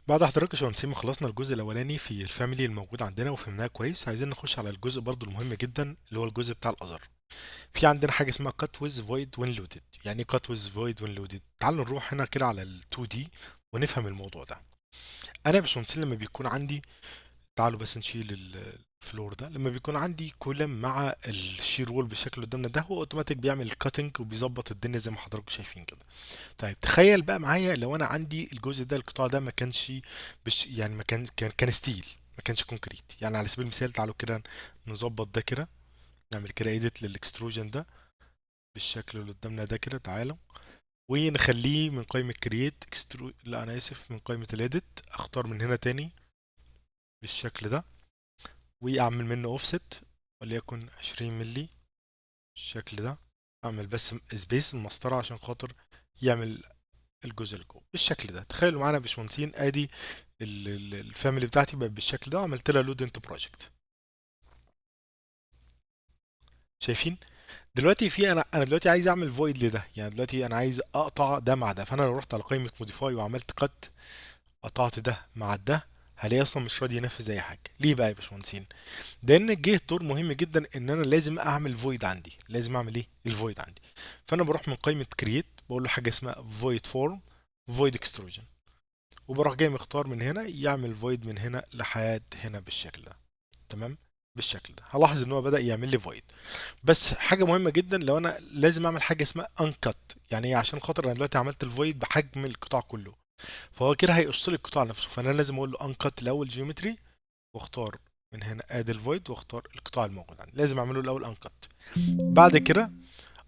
بعد حضرتك يا باشمهندسين ما خلصنا الجزء الاولاني في ال family الموجود عندنا وفهمناه كويس، عايزين نخش على الجزء برضو المهم جدا اللي هو الجزء بتاع ال other. في عندنا حاجة اسمها cut with void when loaded. يعني ايه cut with void when loaded؟ تعالوا نروح هنا كده على ال 2D ونفهم الموضوع ده. انا يا باشمهندسين لما بيكون عندي، تعالوا بس نشيل ال floor ده، لما بيكون عندي column مع ال shear wall بالشكل اللي قدامنا ده، هو اوتوماتيك بيعمل ال cutting وبيظبط الدنيا زي ما حضراتكم شايفين كده. طيب تخيل بقى معايا لو انا عندي الجزء ده، القطاع ده ما كانش بش، يعني ما كان، كان steel، ما كانش concrete. يعني على سبيل المثال تعالوا كده نظبط ده كده، نعمل كده edit لل extrusion ده بالشكل اللي قدامنا ده كده. تعالوا ونخليه من قائمة create extru-، لا انا اسف، من قائمة ال edit اختار من هنا تاني بالشكل ده، واعمل منه اوفست وليكن 20 ملي بالشكل ده. اعمل بس space المسطرة عشان خاطر يعمل الجزء اللي جوه بالشكل ده. تخيلوا معانا يا باشمهندسين، ادي ال family بتاعتي بقت بالشكل ده، وعملت لها load into project. شايفين دلوقتي في انا دلوقتي عايز اعمل void لده، يعني دلوقتي انا عايز اقطع ده مع ده. فانا لو رحت على قائمة modify وعملت cut، قطعت ده مع ده، هلاقي اصلا مش راضي ينفذ اي حاجة. ليه بقى يا باشمهندسين؟ لان جه دور مهم جدا ان انا لازم اعمل void عندي. لازم اعمل ايه؟ ال void عندي. فانا بروح من قائمة create بقول له حاجة اسمها void form void extrusion، وبروح جاي مختار من هنا يعمل void من هنا لحد هنا بالشكل ده. تمام بالشكل ده. هلاحظ ان هو بدأ يعمل لي void. بس حاجة مهمة جدا، لو انا لازم اعمل حاجة اسمها uncut. يعني ايه؟ عشان خاطر انا دلوقتي عملت ال void بحجم القطاع كله، فهو كده هيقص لي القطاع نفسه. فانا لازم اقول له uncut الاول geometry، واختار من هنا ادي ال void، واختار القطاع الموجود عندي. لازم اعمله الاول uncut. بعد كده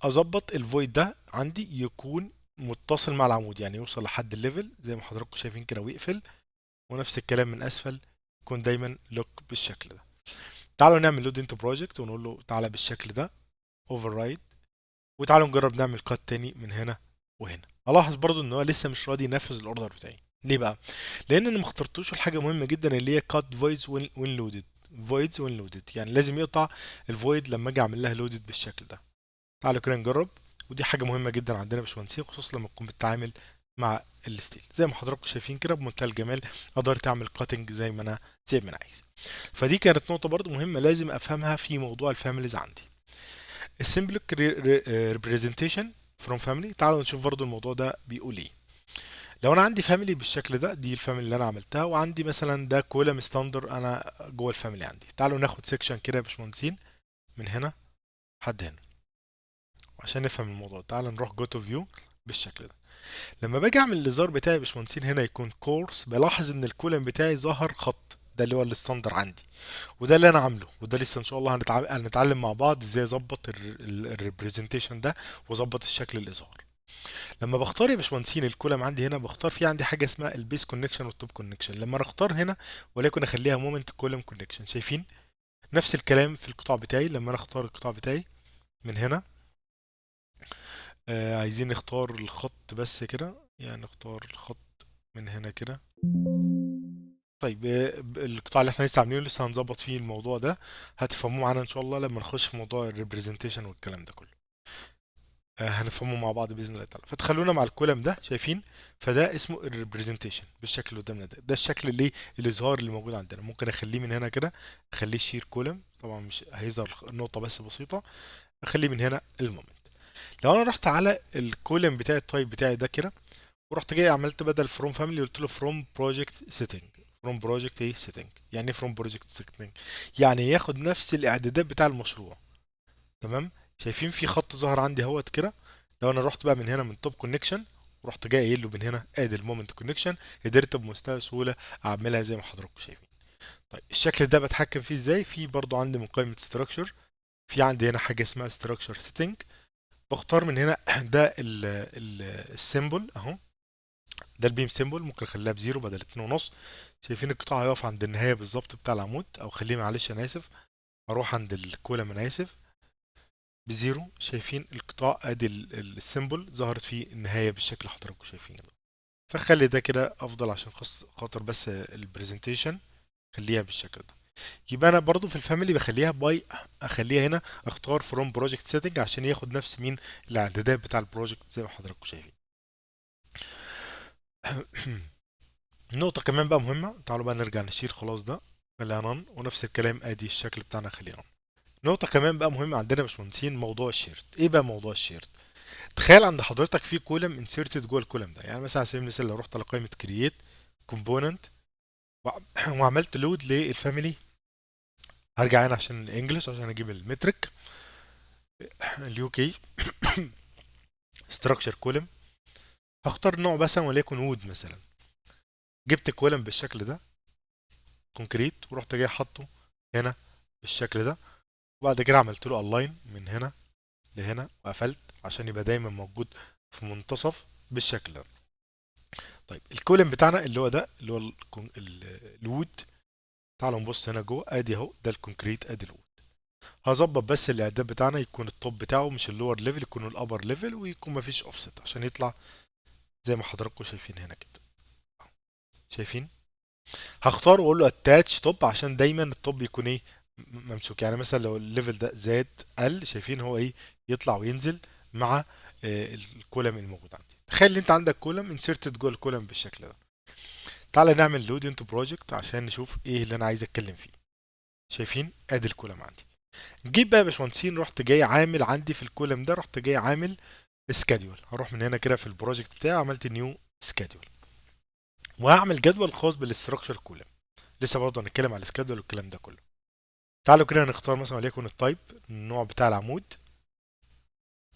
اظبط ال void ده عندي يكون متصل مع العمود، يعني يوصل لحد ال level زي ما حضراتكم شايفين كده ويقفل، ونفس الكلام من اسفل يكون دايما lock بالشكل ده. تعالوا نعمل load into project ونقول له تعالى بالشكل ده override، وتعالوا نجرب نعمل cut تاني من هنا وهنا. الاحظ برضو ان هو لسه مش راضي ينفذ ال order بتاعي. ليه بقى؟ لان انا ما اخترتوش الحاجة مهمة جدا اللي هي cut voids when loaded. voids when loaded يعني لازم يقطع ال void لما اجي اعمل لها loaded بالشكل ده. تعالوا كده نجرب، ودي حاجة مهمة جدا عندنا يا باشمهندسين، خصوصا لما تكون بتتعامل مع ال steel. زي ما حضراتكم شايفين كده بمنتهى الجمال قدرت اعمل cutting زي ما انا عايز. فدي كانت نقطة برضو مهمة لازم افهمها في موضوع ال families عندي. ال symbolic representation from family، تعالوا نشوف برضو الموضوع ده بيقول ايه. لو انا عندي family بالشكل ده، دي ال family اللي انا عملتها، وعندي مثلا ده column standard انا جوه ال family عندي. تعالوا ناخد section كده يا باشمهندسين من هنا لحد هنا عشان نفهم الموضوع. تعالوا نروح go to view بالشكل ده. لما باجي اعمل الازار بتاعي يا باشمهندسين هنا يكون coarse، بلاحظ ان ال column بتاعي ظهر خط، ده اللي هو ال standard عندي، وده اللي انا عامله، وده لسه ان شاء الله هنتعلم مع بعض ازاي اظبط ال representation ده واظبط الشكل الازار. لما بختار يا باشمهندسين ال column عندي هنا، بختار في عندي حاجة اسمها ال base connection وال top connection. لما انا اختار هنا وليكن اخليها moment column connection، شايفين نفس الكلام في القطاع بتاعي. لما انا اختار القطاع بتاعي من هنا، عايزين نختار الخط بس كده، يعني نختار الخط من هنا كده. القطاع اللي احنا لسه عاملينه لسه هنظبط فيه الموضوع ده، هتفهموه معانا ان شاء الله لما نخش في موضوع ال representation والكلام ده كله، هنفهمه مع بعض باذن الله تعالى. فتخلونا مع ال column ده، شايفين؟ فده اسمه ال representation بالشكل اللي قدامنا ده، ده الشكل اللي الازهار اللي موجود عندنا. ممكن اخليه من هنا كده، اخليه shear column، طبعا مش هيظهر النقطة بس بسيطة، اخليه من هنا ال moment. لو انا رحت على ال column بتاعي ال type بتاعي ده كده، ورحت جاي عملت بدل from family قلت له from project setting. from project ايه setting؟ يعني ايه from project setting؟ يعني ياخد نفس الاعدادات بتاع المشروع. تمام؟ شايفين في خط ظهر عندي اهوت كده. لو انا رحت بقى من هنا من top connection ورحت جاي قايل له من هنا ادي ال moment connection، قدرت بمستوى سهولة اعملها زي ما حضراتكم شايفين. طيب الشكل ده بتحكم فيه ازاي؟ في برضو عندي من قائمة structure، في عندي هنا حاجة اسمها structure setting، بختار من هنا ده ال symbol اهو، ده ال beam symbol، ممكن اخليها ب zero بدل اتنين ونص. شايفين القطاع هيقف عند النهاية بالظبط بتاع العمود، او خليه معلش انا اسف اروح عند ال column انا اسف ب zero. شايفين القطاع ادي ال symbol ظهرت فيه النهاية بالشكل اللي حضراتكم شايفينه ده. فخلي ده كده افضل عشان خاطر بس ال presentation، خليها بالشكل ده. يبقى انا برضو في ال family بخليها by، اخليها هنا اختار from project setting عشان ياخد نفس مين الاعدادات بتاع ال project زي ما حضراتكم شايفين. نقطة كمان بقى مهمة، تعالوا بقى نرجع نشيل خلاص ده، خليها none، ونفس الكلام ادي الشكل بتاعنا خليه none. نقطة كمان بقى مهمة عندنا يا باشمهندسين، موضوع ال shared. ايه بقى موضوع ال shared؟ تخيل عند حضرتك في column inserted جوه ال column ده، يعني مثلا على سبيل المثال لو رحت على قائمة create component وعملت load لل family، هرجع هنا عشان ال English عشان اجيب ال metric ال UK structure column، هختار نوع مثلا وليكن wood مثلا. جبت column بالشكل ده concrete، ورحت جاي حاطه هنا بالشكل ده، وبعد كده عملت له align من هنا لهنا وقفلت عشان يبقى دايما موجود في منتصف بالشكل ده. طيب ال column بتاعنا اللي هو ده اللي هو ال wood، تعالوا نبص هنا جوه، ادي اهو ده ال concrete، ادي ال wood. هظبط بس الاعداد بتاعنا يكون ال top بتاعه مش ال lower level، يكون ال upper level، ويكون مفيش اوفست عشان يطلع زي ما حضراتكم شايفين هنا كده. شايفين؟ هختار واقول له attach top عشان دايما ال top يكون ايه ممسوك. يعني مثلا لو ال level ده زاد قل، شايفين هو ايه يطلع وينزل مع ال column الموجود عندي. تخيل ان انت عندك column inserted جوه ال column بالشكل ده. تعالى نعمل load into project عشان نشوف ايه اللي انا عايز اتكلم فيه. شايفين؟ ادي ال column عندي. نجيب بقى يا باشمهندسين، رحت جاي عامل عندي في ال column ده، رحت جاي عامل schedule. هروح من هنا كده في ال project بتاعي، عملت new schedule، وهعمل جدول خاص بال structure column. لسه برضه هنتكلم على ال schedule والكلام ده كله. تعالوا كده نختار مثلا وليكن ال type، النوع بتاع العمود،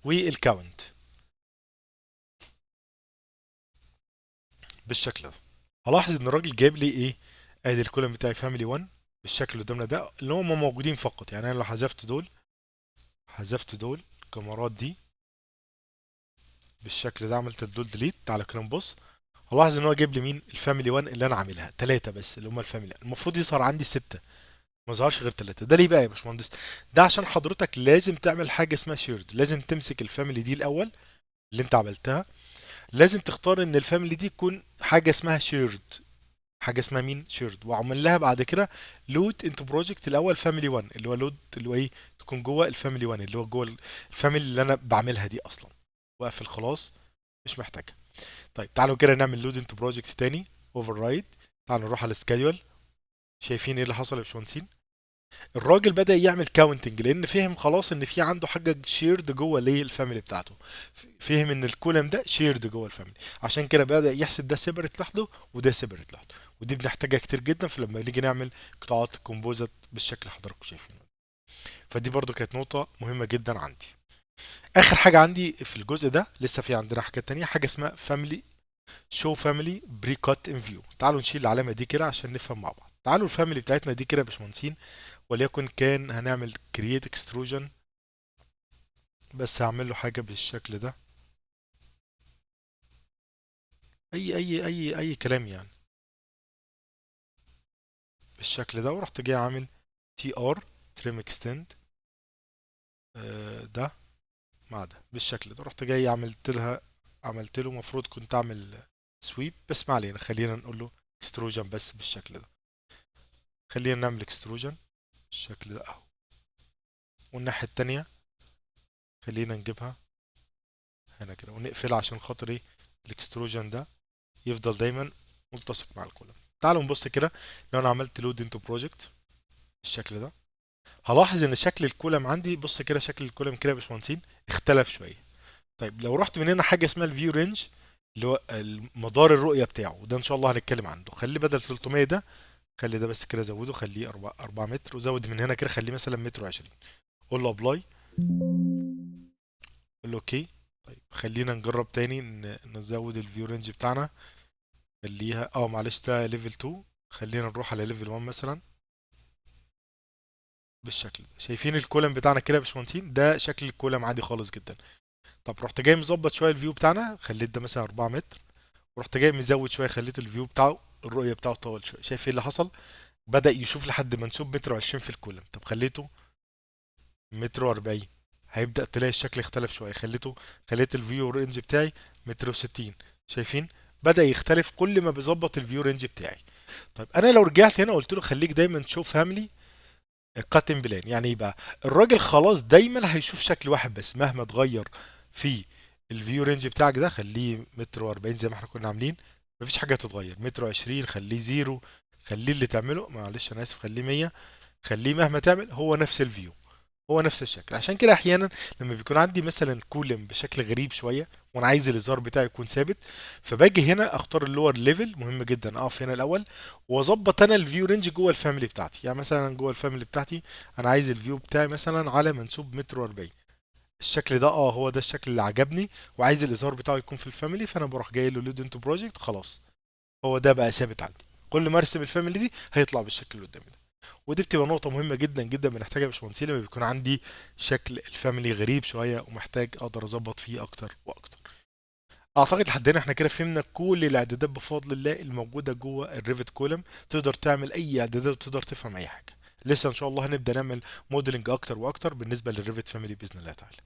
وال count بالشكل ده. هلاحظ ان الراجل جايب لي ايه، ادي ال column بتاعي family 1 بالشكل اللي قدامنا ده، اللي هم موجودين فقط. يعني انا لو حذفت دول، حذفت دول الكاميرات دي بالشكل ده، عملت الدول delete، تعالى كده نبص، هلاحظ ان هو جايب لي مين؟ ال family 1 اللي انا عاملها 3 بس اللي هم ال family. المفروض يظهر عندي 6، ما ظهرش غير 3. ده ليه بقى يا باشمهندس؟ ده عشان حضرتك لازم تعمل حاجة اسمها shared، لازم تمسك ال family دي الاول اللي انت عملتها، لازم تختار ان ال family دي تكون حاجة اسمها shared، حاجة اسمها مين؟ shared، واعمل لها بعد كده load into project الاول family 1، اللي هو load اللي هو ايه، تكون جوه ال family 1 اللي هو جوه ال family اللي انا بعملها دي اصلا. واقفل خلاص مش محتاجها. طيب تعالوا كده نعمل load into project تاني، override. تعالوا نروح على ال schedule. شايفين ايه اللي حصل يا باشمهندسين؟ الراجل بدأ يعمل counting لان فهم خلاص ان في عنده حاجة shared جوه ليه ال family بتاعته، فهم ان ال column ده shared جوه ال family، عشان كده بدأ يحسب ده separate لوحده وده separate لوحده. ودي بنحتاجها كتير جدا في لما نيجي نعمل قطاعات composite بالشكل اللي حضراتكم شايفينه. فدي برضو كانت نقطة مهمة جدا عندي. اخر حاجة عندي في الجزء ده، لسه في عندنا حاجات تانية، حاجة اسمها family show family pre-cut in view. تعالوا نشيل العلامة دي كده عشان نفهم مع بعض. تعالوا ال family بتاعتنا دي كده يا باشمهندسين، وليكن كان هنعمل create extrusion، بس هعمل له حاجة بالشكل ده، اي كلام يعني بالشكل ده، ورحت جاي عامل TR trim extend، ده مع ده بالشكل ده. رحت جاي عملت له، المفروض كنت اعمل sweep بس ما علينا، خلينا نقول له extrusion بس بالشكل ده. خلينا نعمل extrusion بالشكل ده اهو، والناحية التانية خلينا نجيبها هنا كده ونقفلها عشان خاطر ايه ال extrusion ده يفضل دايما ملتصق مع ال column. تعالوا نبص كده، لو انا عملت load into project بالشكل ده، هلاحظ ان شكل ال column عندي، بص كده شكل ال column كده يا باشمهندسين اختلف شوية. طيب لو رحت من هنا حاجة اسمها ال view range اللي هو مدار الرؤية بتاعه، وده ان شاء الله هنتكلم عنه. خلي بدل 300 ده، خلي ده بس كده زوده، خليه 4 متر، وزود من هنا كده خليه مثلا متر وعشرين. قول له apply، قول له okay. طيب خلينا نجرب تاني نزود ال view range بتاعنا، خليها معلش ده level 2، خلينا نروح على level 1 مثلا بالشكل ده. شايفين ال column بتاعنا كده يا باشمهندسين؟ ده شكل ال column عادي خالص جدا. طب رحت جاي مظبط شوية ال view بتاعنا، خليت ده مثلا 4 متر، ورحت جاي مزود شوية خليت ال view بتاعه الرؤية بتاعه طول شوية. شايف ايه اللي حصل؟ بدأ يشوف لحد منسوب متر وعشرين في ال column. طب خليته متر وأربعين، هيبدأ تلاقي الشكل اختلف شوية. خليت ال view range بتاعي متر وستين. شايفين؟ بدأ يختلف كل ما بظبط ال view range بتاعي. طيب انا لو رجعت هنا وقلت له خليك دايما تشوف family cut in plane، يعني ايه بقى؟ الراجل خلاص دايما هيشوف شكل واحد بس مهما اتغير في ال view range بتاعك ده، خليه متر وأربعين زي ما احنا كنا عاملين، مفيش حاجة هتتغير. متر وعشرين خليه zero، خليه اللي تعمله، معلش انا اسف، خليه 100، خليه مهما تعمل هو نفس ال view، هو نفس الشكل. عشان كده احيانا لما بيكون عندي مثلا column بشكل غريب شوية وانا عايز الازار بتاعي يكون ثابت، فباجي هنا اختار ال lower level، مهم جدا اقف هنا الاول واظبط انا ال view range جوه ال family بتاعتي. يعني مثلا جوه ال family بتاعتي انا عايز ال view بتاعي مثلا على منسوب متر واربعين، الشكل ده هو ده الشكل اللي عجبني وعايز الازار بتاعه يكون في ال family، فانا بروح جاي له load into project، خلاص هو ده بقى ثابت عندي، كل ما ارسم ال family دي هيطلع بالشكل اللي قدامي ده. ودي بتبقى نقطة مهمة جدا جدا بنحتاجها يا باشمهندسين لما بيكون عندي شكل ال family غريب شوية ومحتاج اقدر اظبط فيه اكتر واكتر. اعتقد لحد هنا احنا كده فهمنا كل الاعدادات بفضل الله الموجودة جوه ال Revit column، تقدر تعمل اي اعدادات وتقدر تفهم اي حاجة. لسه ان شاء الله هنبدأ نعمل modeling اكتر واكتر بالنسبة لل Revit family باذن الله تعالى.